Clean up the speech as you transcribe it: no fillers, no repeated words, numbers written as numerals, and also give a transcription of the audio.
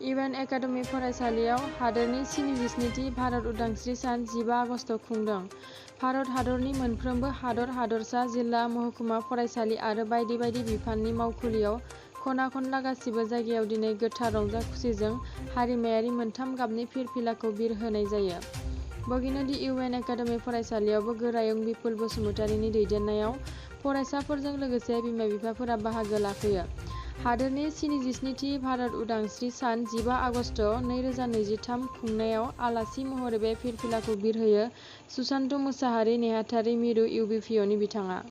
इउएन academy फरायसालियाव हादोरनि 47थि भारत उदांस्रि सान 15 आगस्ट खुंदों। भारत हादरनि मोनफ्रोमबो हादर-हादरसा, जिल्ला, महकुमा फरायसालि आरो बायदि बायदि बिफाननि मावखुलियाव खना-खनला गासिबो जायगायाव दिनै गोथार रंजा-खुसिजों हारिमायारि मोनथाम गाबनि फिरफिलाखौ बिरहोनाय जायो। बगिनदि इउएन एकाडेमि फरायसालियावबो गोरायुं बिपुल बसुमतारीनि दैदेननायाव फरायसाफोरजों लोगोसे बिमा-बिफाफोरा बाहागो लाफैयो। हादोरनि 47थि भारत उदांस्रि सान 15 आगस्ट 2023 खुंनायाव आलासि महरै बे फिरफिलाखौ बिरहोयो सुशान्त मुसाहारि नेहाथारि मिरु इउबिपिअनि बिथाङा।